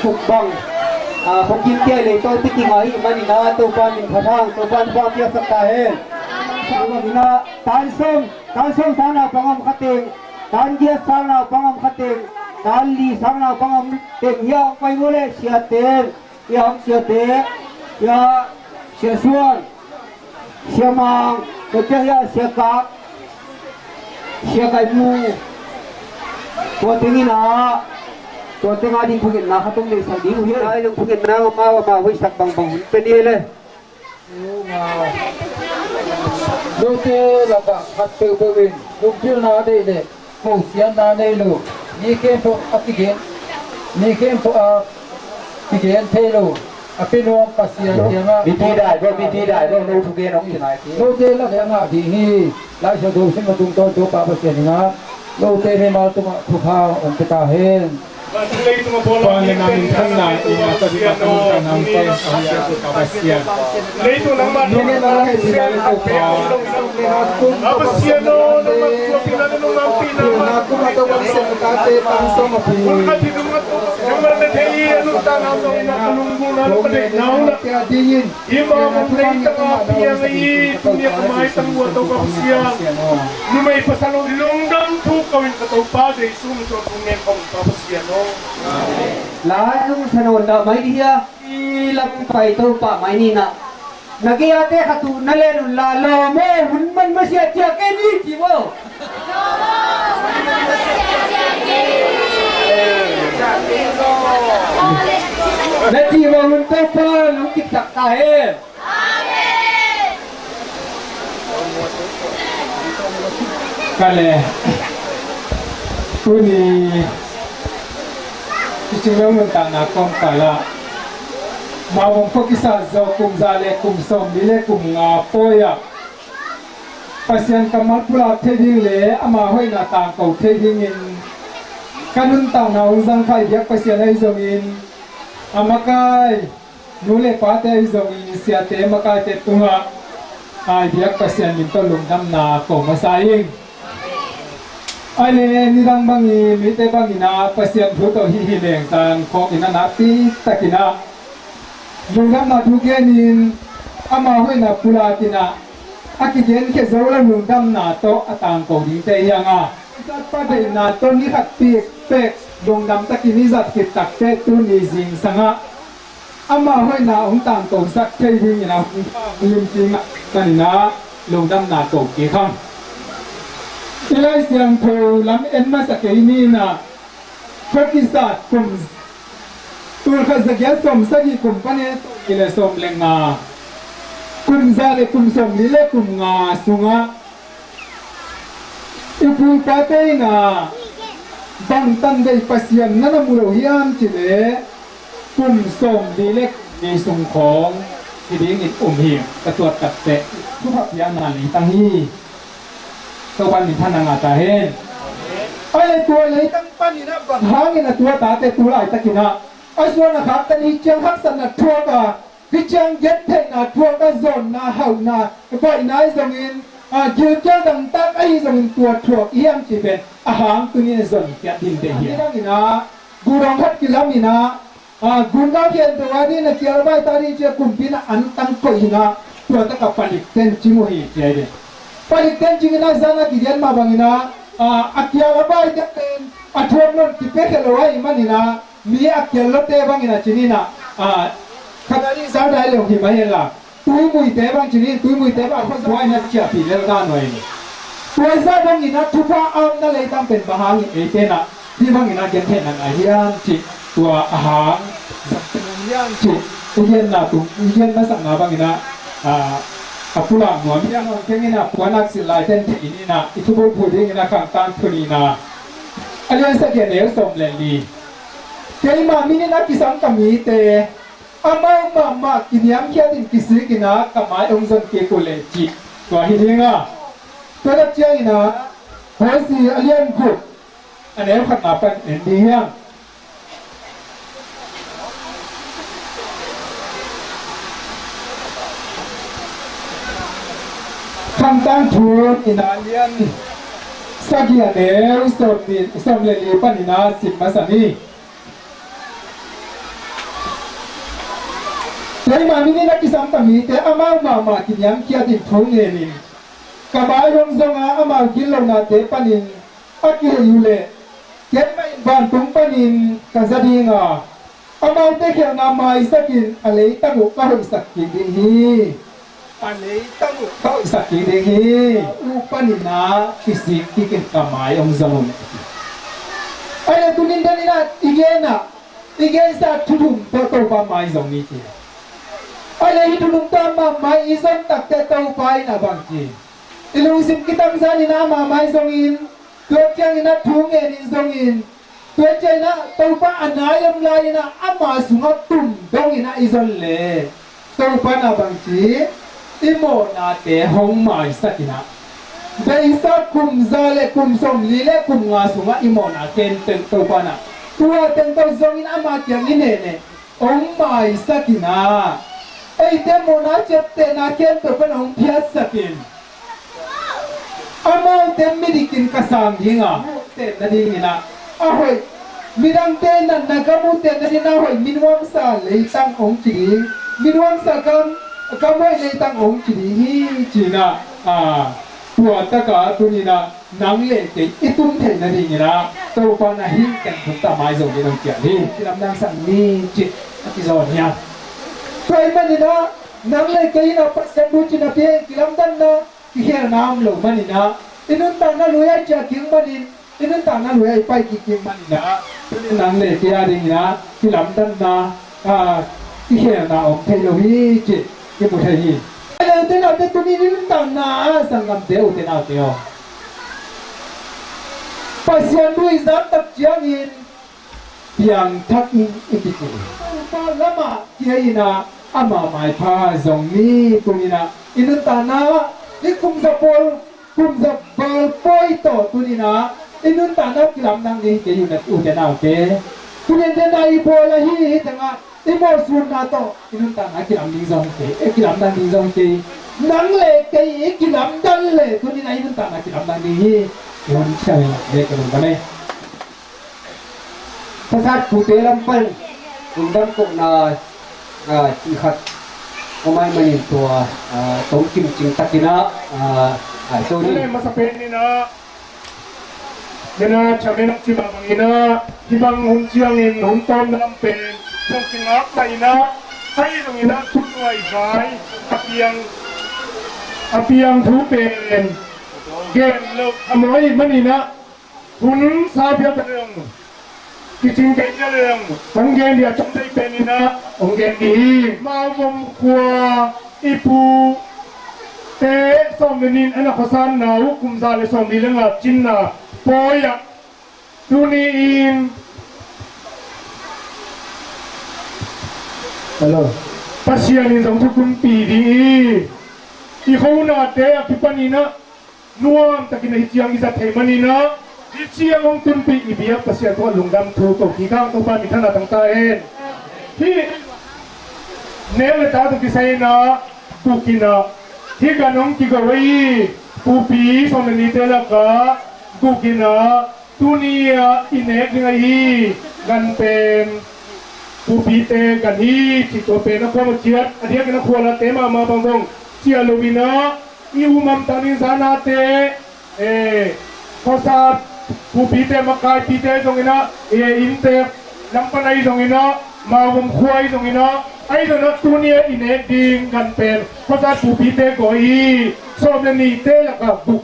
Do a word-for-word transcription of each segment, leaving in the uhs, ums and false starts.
Thuk bang, a, khuakim piai lei tawi piting a hih manin ah Topa min phat hang, Topa in thupha piaksak ta hen. Tua bangin ah tan sawm, tan sawm sang naupang om kha teng, tan giat sang naupang om kha teng, tan li sang naupang om teng, hia hong pai maw le, siate, hia hong siate, hia Sia Suan, Sia Mang, tua ciang hia Sia Kak, Sia Kai Mu. Tua tengin ah, tua teng a ding thungetna khat hong deihsak ding uh hi. Nai lung thungetna amau amau hoihsak bangbang hun pe ni le. Note lakah khat peuhpeuh in lungkimna deih leh kosiatna nei lo. Mi khempeuh a kigen, mi khempeuh a kigen thei lo. A pinuam Pasian kiangah miti dai bo, miti dai bo, no thugen hong kinai ti. Note lakah ngah ding hi. Laisiangtho sim a tungtawn Topa Pasian in ah note mimal tungah thupha hong pia ta hen. Pa le na min thanna i na ka ding a ka nuntakna hong teng a hia Topa Pasian. Leitung nangmah nungin a hei pina le Topa. A Pasian aw, nangmah tua pina le nungmah pina. Pina kuma Topa Pasian ka te tang song a pi. Mun ka ti nungmah Topa Pasian nangmah na thei i a nuntakna hong teng i na ka lunggulhna le ka deihna hong na. Tia dingin. I mah bang leitang a piang i tuni a ka maitang uh a Topa Pasian. Numei pasal uh lungdam thu ko in ka Topa Jesu min tawh thu ngen ko in ka Pasian aw. Lai lungsan aw, na mai dih hia? I lam pai Topa mai ni na. Na gei a te khat uh na len un la lawm aw, hun man masiah ciah kei ni ci maw? Na cih mah hun Topa lungkiksak ta hen. Ka le tuni i cing lo nuntakna kawmkal ah Mawbang khua kisat zawh kum za le kum sawmli le kum nga pawi ah Pasian kammal pulak thei ding le ama hoihna tangko thei dingin ka nuntakna hong zangkhai biak Pasian ahi zongin a makai nu le pate ahi zongin siate makaite tungah ai biak Pasian min tawh lungdamna ko masa ing. Ai le nidang bangin mite bangin ah Pasian thu tawh hih hi leng zan khawk in a nakpi takin ah lungdamna thu genin ama hoihna pulakin ah a kigenkhia zo lo lungdamna tawh a tangko dingte hi hang a. Zatpa deihna tawh ni khat pikpek lungdam takin i zat khit takte tuni zingsangah ama hoihna hong tangkosak thei dingin a hong limpi ngah manin ah lungdamna ko kik hang. I Lai Siangtho lam en masa kei ni in ah khua kisat kum tulkhat zagiat sawmsagih kum pan e tawh kile sawm le nga, kum za le kum sawmli le kum nga sungah i pu i pate in ah bangtan vei Pasian na na mu lo hiam cih leh kum sawmli le kum li sung khawng hi dingin um hi. Ka tuat takteh thupha piakna leitang hi. Topan minthanna ngah ta hen. Ai le tua leitang panin ah bang hangin a tua tate tu laitakin ah a suan a khaktan hi ciang haksatna thuak a, hi ciang gentheihna thuak a, zawnna hauhna baihna ahi zongin a gilkial dangtak ahi zongin tua thuak i hiam cih pen a hang tunin a zon kiat ding deih hi. Hi bangin ah gudong khat kilam in ah a gundam hian tua ding na kial a bai ta ding cia kumpi na an tang koih hi na tua taka palik ten cing uh hi cia hi ding. Palik ten cing in a zan a kidian mah bangin ah a kial a bai te pen a thuam lon kipia khia lo ahi manin ah mi a kial lote bangin a cin in ah a khat a ding zau dai leu hi mai hen la. Tuimuite bang cinin tuimuite bang khuazuai na ciahpih lel ka nuai ni. Tua zah bangin a thupha a omna leitang pen bang hangin eite na hih bangin a gentheihna ngah hiam cih tua a hang zat hiam cih i genna tung i gen masakna bangin a a pulak nuam hiam hong kengin a puanak silh lai ten thei in a i thubul phu dingin a khangtan thunina a liansak gen eu sawm le li. Keimah minin a kisam ka mite amau mahmah kiniamkhiatin kisikin a ka mai hong zon kik uh leh cih tua hi ding a. Tua tak ciangin a Hosea a lian guk a neu khatna pan en ding hiam? Khangtan thu in a lian sagih a neu sawm le li panin a sim masa ni. Keimah min in a kisam ka mite amau mahmah kiniamkhiat in thu ngenin ka mai hong zong a, amau gitlohnate panin a kihei uh leh keimah in vantung panin ka za ding a, amaute khialhna maisakin a leitang uh ka hoihsak kik ding hi. A leitang uh ka hoihsak kik ding hi. U panin a kisik kikin ka mai hong zong uh leh. Ahi leh tunin den in a i gen a, i gensa thu thum tawh Topa mai zong ni ci. Ahi leh hih thu thum tawh amah mai i zon takte Topa in a bang ci. I lungsim kitangzan in a amah mai zongin, tua ciangin a thu ngenin zongin, tua ciangin a Topa a nai om lai in a ama sungah tum dongin a i zon leh Topa in a bang ci, i mawhnate hong maisak in a, beisa kum za le kum sawmli le kum nga sungah i mawhna khempeuh Topa in a, tua teng tawh zongin ama kiang i neh leh hong maisak in a, eite mawhna ciaptehna khempeuh pan hong phiatsak in, amaute midik in ka sang ding a, tenna dingin a, a hoih, midangte natna gam uh tenna dingin a hoih, minuamsa leitang hong ci ding, minuamsa gam, gam hoih leitang hong ci ding hi ci in a, a, tua tak a tunin a nang le kei i tum theihna dingin a Topa in a hih teng thum tawh mai zong ding hong ciah hi. Kilamdang sak ni ci a kizawn hi a. Tua ahih manin a nang le kei in a Pasian thu cih napi kilamdanna kikhelna om lo manin a, i nuntakna lui a i ciah kik manin, i nuntakna lui a i pai kik kik manin a, nang le kei a dingin a kilamdanna, a, kikhelna om thei lo hi cih i mu thei hi. Ahi leh ute naute, tuni i nuntakna ah sanggamte ute naute aw, Pasian thu i zak tak ciangin piangthak in i kici hi. Topa lamah kihei in a, ama maipha zong ni. Tunin a i nuntakna ah hih kum za pawl, kum za val pawi tawh tunin a i nuntakna kilamdang ding hi kei ute naute. Tunin den a i bawl ahi hi tengah i mawhsunna tawh i nuntakna kilam ding zong hi kei, eh, kilamdang ding zong hi kei. Nang le kei i kilamdan leh tunin a i nuntakna kilamdang ding hi. I hun ciang in a le ka lungdam ei. Khuasat pute lam pan lungdam kohna, ah, cih khat om ahih manin tua, ah, tawmkim cing takin a, ah, ah, Tony. Masa pen in a, den a chairman hong cih mah bangin a, hih bang hun ciangin hun tawmna lam pen zong kingak mah in a, ahi zongin a thu nuai zai a piang, a piang thu pen gen lo a mawi manin a, hun sa phial ta leng, kicing kei ta leng, hong gen ding a tung thei pen in a hong gen ding hi. Mauvom khua i pute sawm le nih in a na khuasanna uh kum za le sawmli le nga cinna pawi ah tuni in, hello, Pasian in zong thukunpih ding hi. I khonate a kipan in a nuam takin a hih ciang i zat theih manin a, hih ciang hong tunpih i biak Pasian tungah lungdam thu ko kik hang. Topa minthanna tang ta hen. Hih nek le ta tawh kisai in a, bukin a, hih gan hong kigo ahi pupi sawm le nihte lakah bukin a, tuni a i nek ding ahi gan pen pupite gan hi cih tua pen a kuamah ciat a diakin a khualate mahmah bang zong ciah lo in a, i umam tangin zanate, eh, khuasat pupite makaipite zongin a, eh, inntek lam pan ahi zongin a, Mauvom khua ahi zongin a, ahi zongin a tuni a i nek ding gan pen khuasat pupite gawi hi. Sawm le nihte lakah buk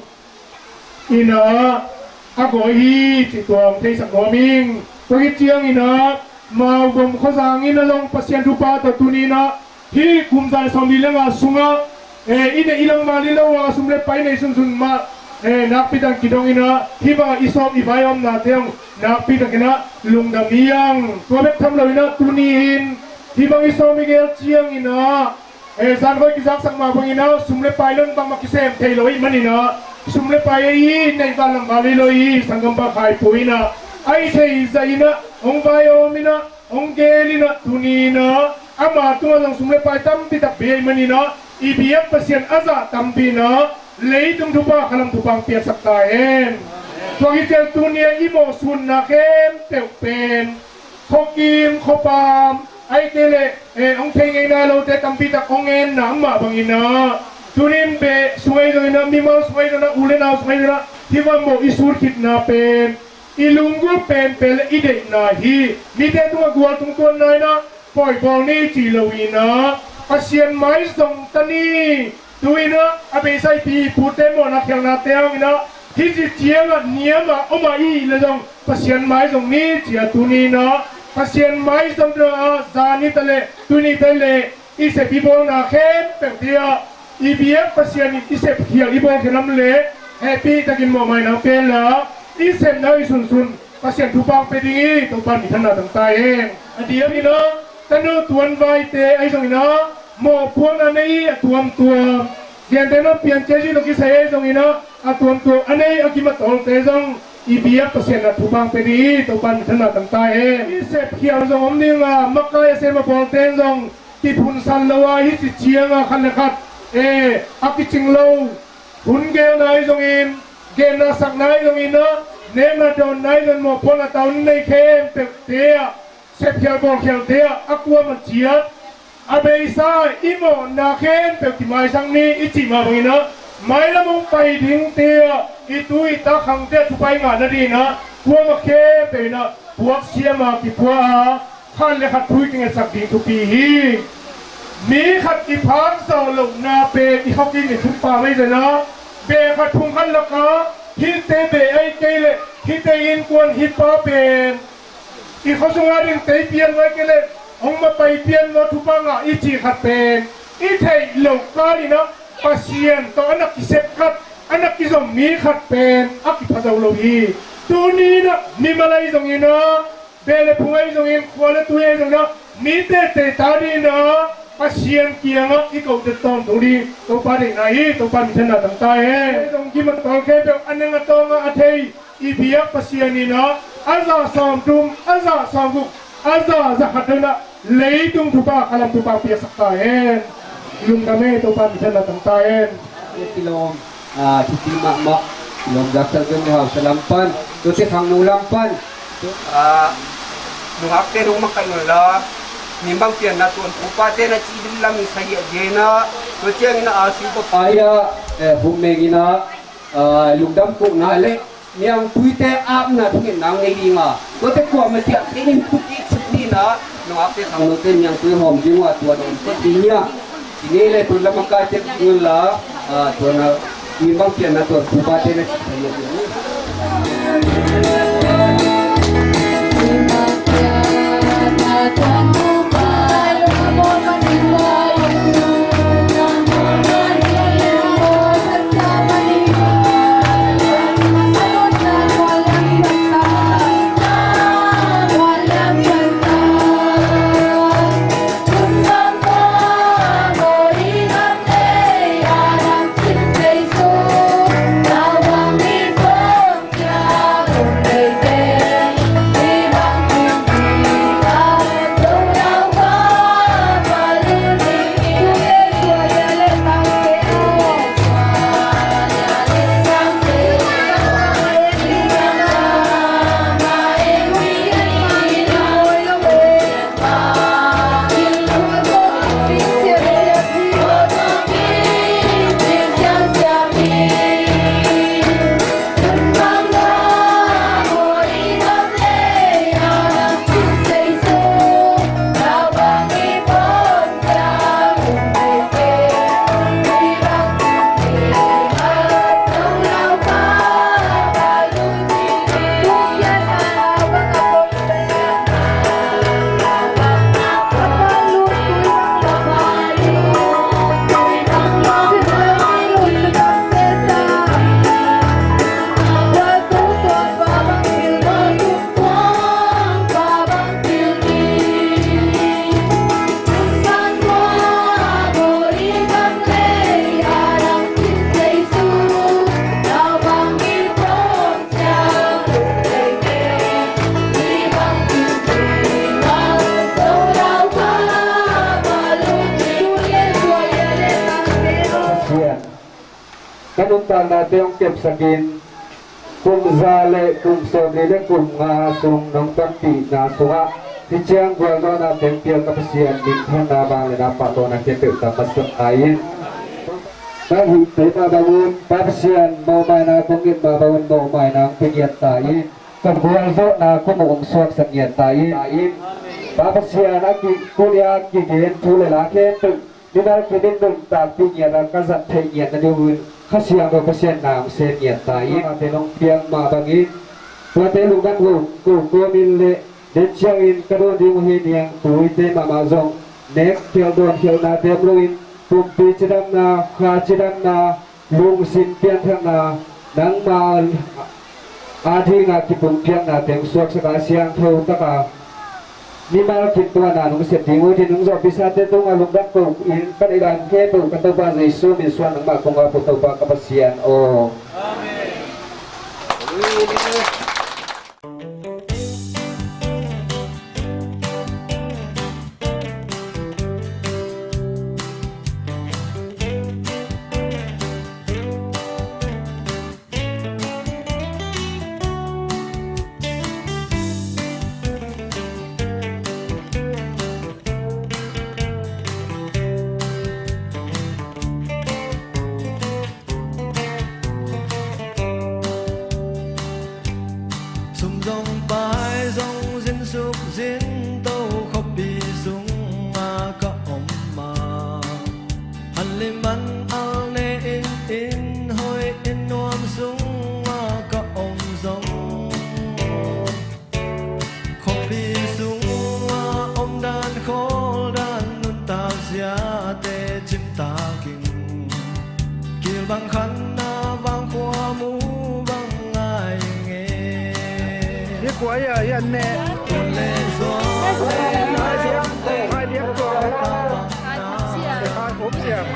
in a, a gawi hi cih tua hong theisak nuam ing. Tua hi ciangin a, Mauvom khuazang in a long Pasian thupha tawh tuni in a, hih kum za le sawmli le nga sungah, eh, i neih i lang val hi lo a, sum le pai nei sunsun mah, eh, nakpi takin kidong in a, hih bangah i sawm i vai a omnate hong nakpi takin a lungdam hi hang. Tua bek tham lo in a, tuni in hih bang i sawm i gel ciangin a, eh, zan koi kizaksak mah bangin a, sum le pai lo in bangmah kisem thei lo ahih manin a, sum le pai ahi, neih val lam val hi lo hi, sanggampa Khai Pu in a, a hih theih zah in a, hong vai a om in a, hong gel in a, tuni in a, ama tungah zong sum le pai tampi tak bei ahih manin a, i biak Pasian a zah tampi in a, leitung thupha khalam thupha hong piaksak ta hen. Tua hi ciang tuni a i mawhsunna khempeuh pen khuakim khuapam Ahih kei leh, eh, hong thei ngei nai lote tampi tak hong ngenna mah bangin ah, tuni in beh sung ahi zongin ah, mimal sung ahi zongin ah, u le nau sung ahi zongin ah, hih bang mawh i sut khitna pen, i lunggulh penpen le i deihna hi. Mite tungah gual tung tuan nai in ah, pawi bawl ni ci lo in ah, Pasian mai zong ta ni. Tu in ah, a beisa i pi i pute mawhna khialhnate hangin ah, hih ci ciangah niam a om a i le zong Pasian mai zong ni ci a, tuni in ah Pasian mai zong a, zan ni ta leh, tuni ta leh, i sep i bawlna khempeuh te ah, i biak Pasian in i sep khial i bawl khial lam leh, hehpih takin mawhmaina pen la, i sepna i sunsun Pasian thupha pia ding hi. Topa minthanna tang ta hen. A diakin ah, tanu tuanvaite ahi zongin ah, mawhpuakna nei a tuamtuam, gentehna Piancil ci lo kisai ahi zongin ah, a tuamtuam a nei a kim a tawlte zong i biak Pasian a thupha pia ding hi. Topa minthanna tang ta hen. I sep khial zong om ding a, makai a sem a bawlte zong kiphunsan lo a, hih ci ciangah khat le khat, eh, a kicing lo, hun gelna ahi zongin, genna sakna ahi zongin ah, nekna dawnna ahi zongin, mawhpuakna tawn nei khempeuhte ah, sepkhial bawlkhialte ah, a kuamah ciat, a beisa i mawhna khempeuh kimaisak ni i cih mah bangin ah, mailam hong pai dingte ah, i tu i ta khangte ah, thupha i ngah nadingin ah, kuamah khempeuh in ah, puak siam a kipua a, khat le khat thu i kingetsak ding thupi hi. Mi khat i phak zawh lohna pen i khawkin i thupa mai zen ah, beh khat phung khat lakah, hihte beh ahi kei leh, hihte innkuan hih pa pen i khuasung a ding tei pian vai kei leh, hong mapai pian maw, thupha ngah i cih khat pen i theih loh kal in ah, Pasian tawh a na kisep khat, a na kizom mi khat pen a kipha zo lo hi. Tuni in ah, mimal ahi zongin ah, beh le phung ahi zongin, khua le tui ahi zongin ah, mite teitei dingin ah, Pasian kiangah i kote tawntung ding Topa deihna hi. Topa minthanna tang ta hen. Ahi zong kim a tawl khempeuh a neng a tawng a a thei i biak Pasian in ah, a zah sawmthum, a zah sawmguk, a zah zakhat dongin ah, leitung thupha, khalam thupha piaksak ta hen. Lungdam e, Topa minthanna tang ta hen. Kilawm, ah, thupi mahmah. Kilawm zaksak dong hausa lam pan, tuate khangno lam pan, ah, nungakte dong makaih un la, mi bang pianna tuan pupate na cih ding lam in sa hiah gen ah, tua ciangin a siu pa aya, eh, hum mengin ah, ah, lungdam kohna le niangtuite apna thungetna ngei ding a, tuate kuamah ciah tenin put i cik ding a, nungakte khangnote niangtui hawm ding uh a, tua dong put ding hi a. Kine le tun lam a kai tek ding la, ah, tua na, mi bang pianna tuan pupate na cih thei ding. Pasian, ka nuntaknate hong kepsakin, kum za le kum sawmli le kum nga sung nong panpihna sungah Hih ciang gualzawhna teng pial ka Pasian, minthanna, vangliatna, pahtawina khempeuh tang masak ta in. Ka hihte mah bangun Pa Pasian, mawhmaina kong nget mah bangun mawhmaina hong pia ngiat ta in. Ka gualzawhna kong hong suaksak ngiat ta in. Pa Pasian, a ki, tuni a kigen thu le la khempeuh mimal khat in nuntakpih ngiat a ka zat theih ngiat nadingin Kha Siangtho Pasian na hong sem ngiat ta in. Amahte nong piak mah bangin tuate lungdam ko, ko kawmin le den ciangin ka dawn ding uh hi niang tuite mahmah zong nek khial dawn khialnate om loin pumpi cidamna, kha cidamna, lungsim pianthakna, nangma adinga kipumpiakna teng suaksak a siangtho taka mimal kip tungah na nong sep ding uh hi. Nong zawhpisate tungah lungdam ko in ka neih lai khempeuh ka Topa Jesu min suang nangmah kong ap uh Topa ka Pasian aw. Amen. Sum zong pai zong, zinsuk zinto khuapi sungah ka om a, an lim an al ne in, inn hoih inn nuam sungah ka om zong, khuapi sungah omdan khawldan nuntak ziate cimtak in, kil bang khanna vangkhua mu bang ngai nge. Hi kua ia, ia ne. Kun le zua le ngai zua te. Ngai diak tua. Ngai khop siam. Ngai khop siam.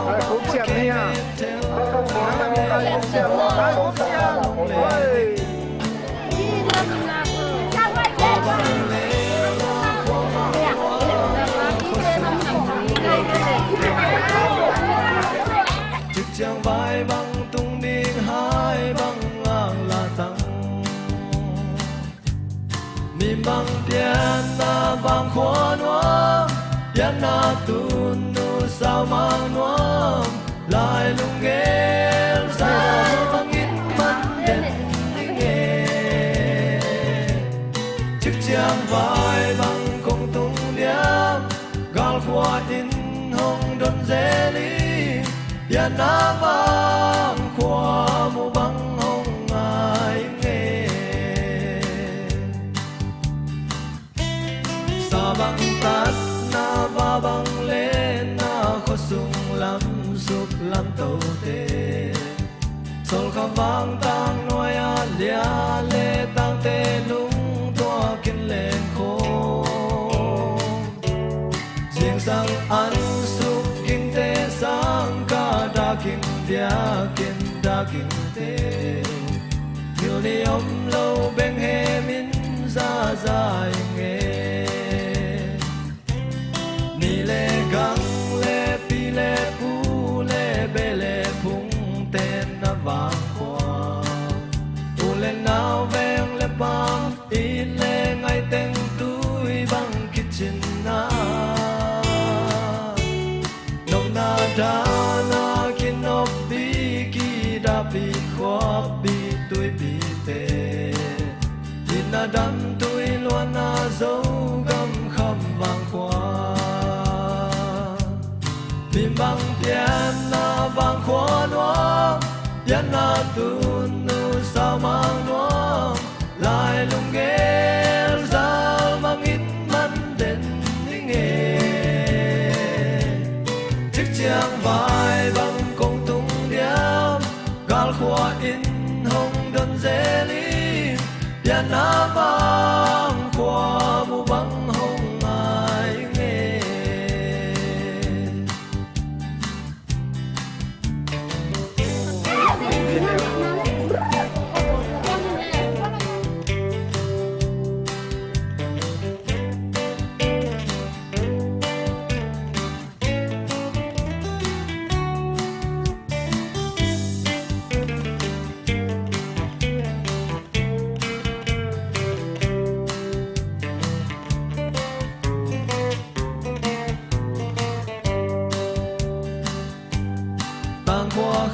Ngai khop siam ni a. Ngai khop siam. Ngai khop siam. Oi. Cikciang vai bang tung ding hai bang ang la tang. Mi bang pianna vangkhua nuam, pianna tun nu saumang nuam, lai lunggel zal bangin man den ding e. Cikciang vai bang kong tung diam, galkhua in hong don zel ing, pianna vangkhua mu bang hong ngai ing e. Sa bang tatna, va bang lenna, khuasung lam suk lam tote, Sawlkha vang tang nuai-ah lia le tangte lungtuak in lengkhawm. Zingsang an suk gingte sang ka dakin biakin dakinte, thil ni om lo beng hemin zaza ing e. Ni le gang le pi le pu le be le phung ten na vangkhua, u le nau veng le pam, it le ngaiteng tui bang kicin na, nopna dana kinoppi kidahpi khuappi tuipite, itna damtui luanna Zogam kham vangkhua. Mi bang pianna vangkhua nuam, pianna tun nu saumang nuam, lai lunggel zal bangin man den ing e. Cikciang vai bang kong tung diam, galkhua in hong don zel ing, pianna vangkhua mu bang hong ngai ing e.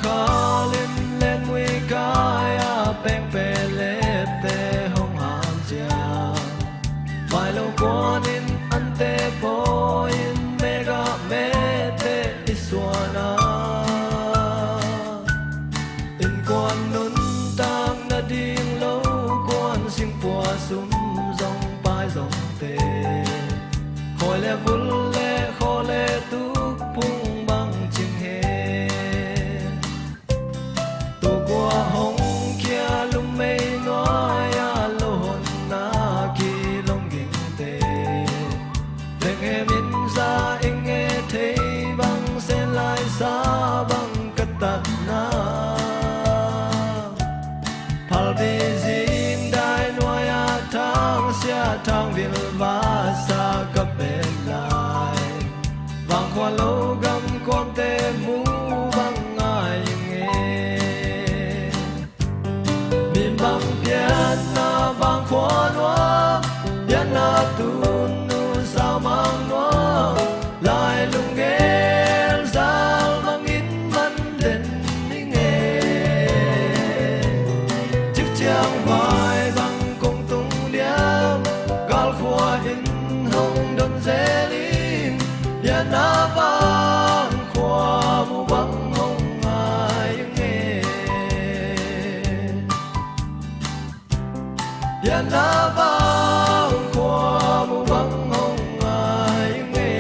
Khalim le muikai a pengpeh lepte hong hanciam, vai lo kuanin ante pawhin mega mete i suan a, innkuan nuntak nading lo kuan singpua sum zong pai zongte, khawi le vul le khaw le tuk phung bang cing hen. Tua kua hong khia lumei nuai-ah lohonna kilong gingte, lenghemin za ing e thei bang, sen laisa bang ka tatna. Phalbi zing dai nuai-ah thangsia thangvil vasa ka pen lai, vangkhua lo gam kuamte mu bang ngai ing e. Mi bang pianna vangkhua nuam, pianna tun nu saumang nuam, lai lunggel zal bangin man den ning e. Cikciang vai bang kong tung diam, galkhua in hong don zel in, pianna vangkhua mu bang hong ngai ing e. Pianna vangkhua mu bang hong ngai ing e.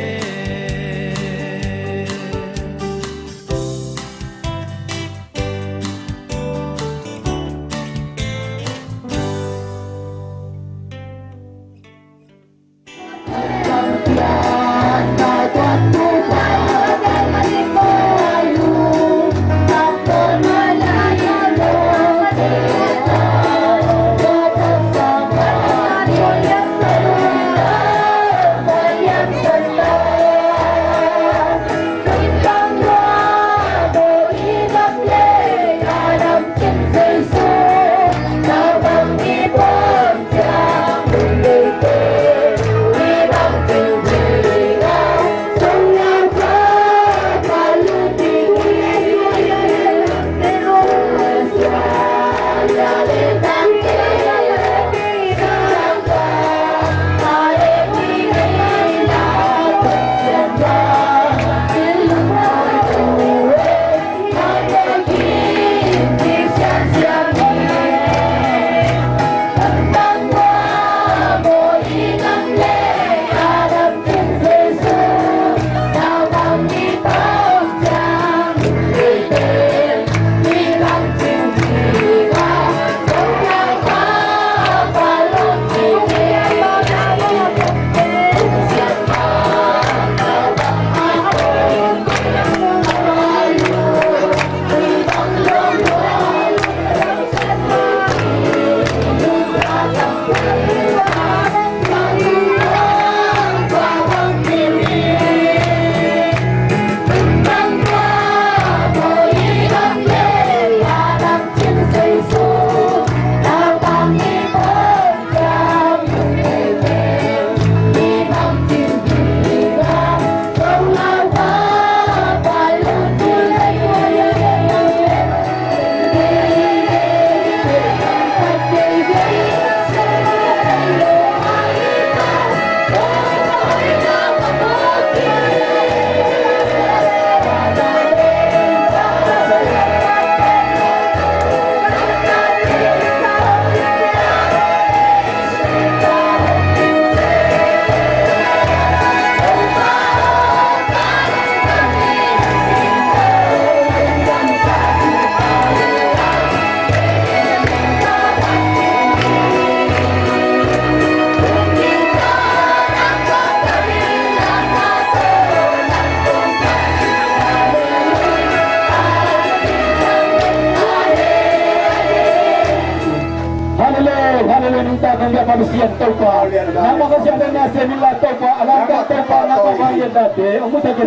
Hallelujah, hallelujah, nungta kong biak Pasian Topa. Nangmah ka siangtho na sem inla Topa, a lamdang Topa, nangmah ka lian date, ong muta ke.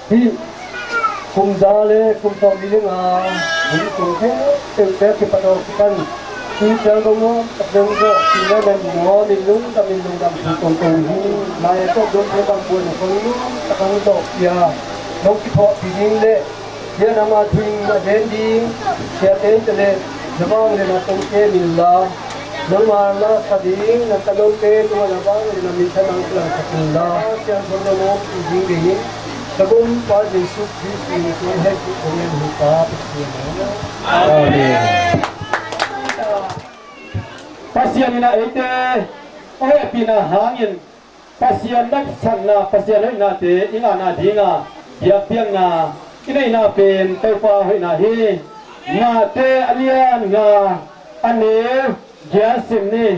Hih kum za le kum sawm li le nga, hih kum khempeuh te kipan aw kipan Tung ciang kong nuam tak dong zawh, tina nan nuam in lungdam in lungdam thu kong kong hi. Lai a tawh dong thei bang buan a kong nuam tak kong zawh pia. Nong kithawhpih ding le, hian ama thu in a den ding, siate in te le, na vang le na tong kem in la. Nangma na sa ding, na tanote tungah na vang le na min thanang kilang sak in la. Sian thong na nuam pi ding ding in, na gum pa Jesu Khrist in kong hek kong en hi ta, Pathian. Amen. Pasian in a eite a hehpihna hangin Pasian nopsakna, Pasian hoihnate i ngahna dinga biakpiakna i neihna pen Topa hoihna hi. Mate a lian nga a neu giat sim ni.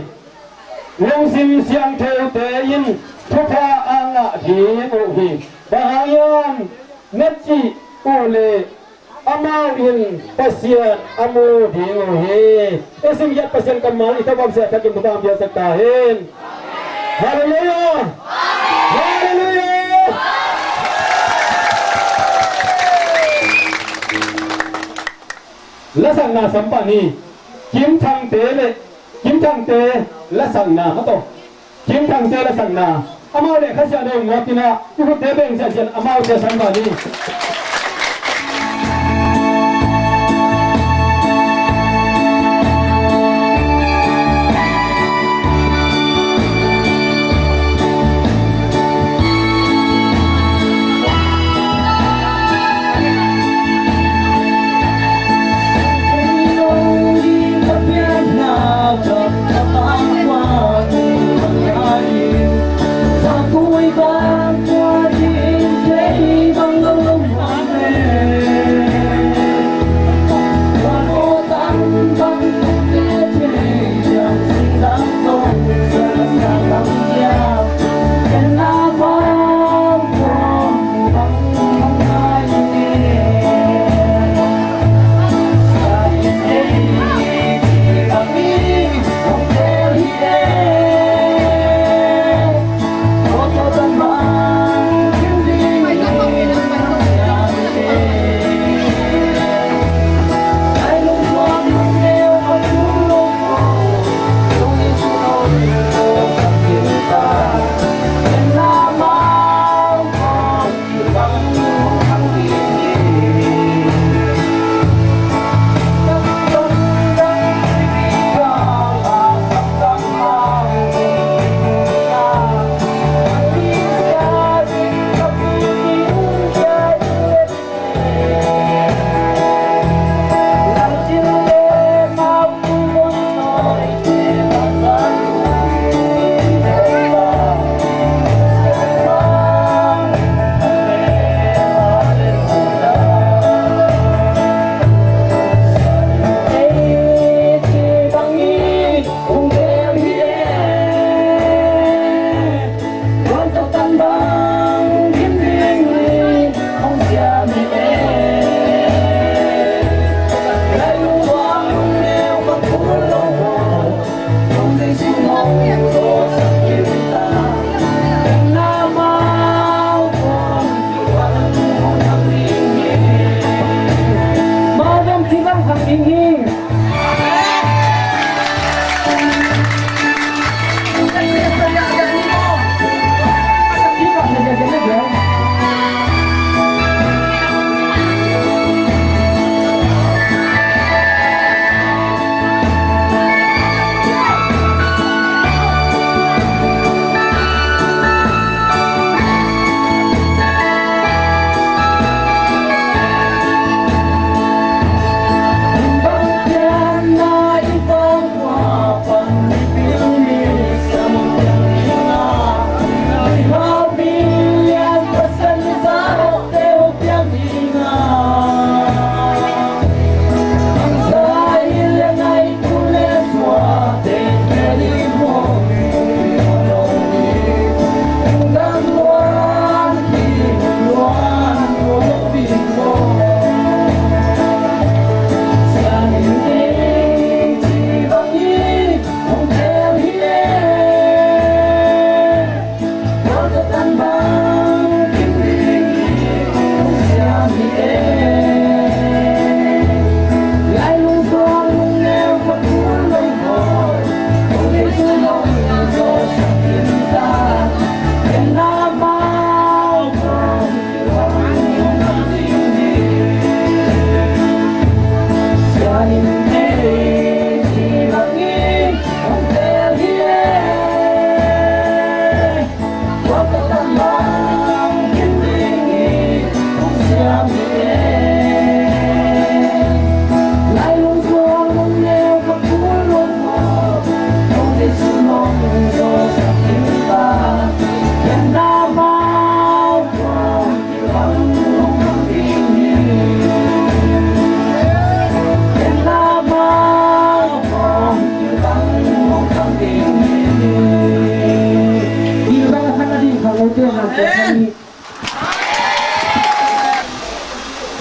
Lungsim siangthote in thupha a ngah ding uh hi. Bang hang hiam na cih uh leh amau in Pasian a mu ding uh hi. I sim giat Pasian kammal i tawpam sia thakin thupha hong piaksak ta hen. Halleluiah! Halleluiah! Lasakna sam pah ni. Kim Thangte le Kim Thangte lasakna, a tawh Kim Thangte lasakna. Amau le Kha Siangtho muak in ah i khutte beng siasia in amaute sam pah ni.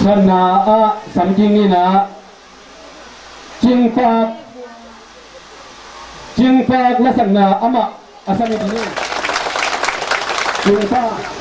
Khatna ah Samking in ah Cingpak, Cingpak lasakna amah a sang i ding hi. Cingpak.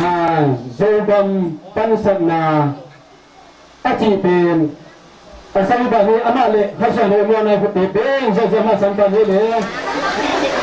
Ah, Zogam pansatna a cih pen Pasal i bah ni amah le hasian le muanai khutte beng ziahziah mah san pan hi le.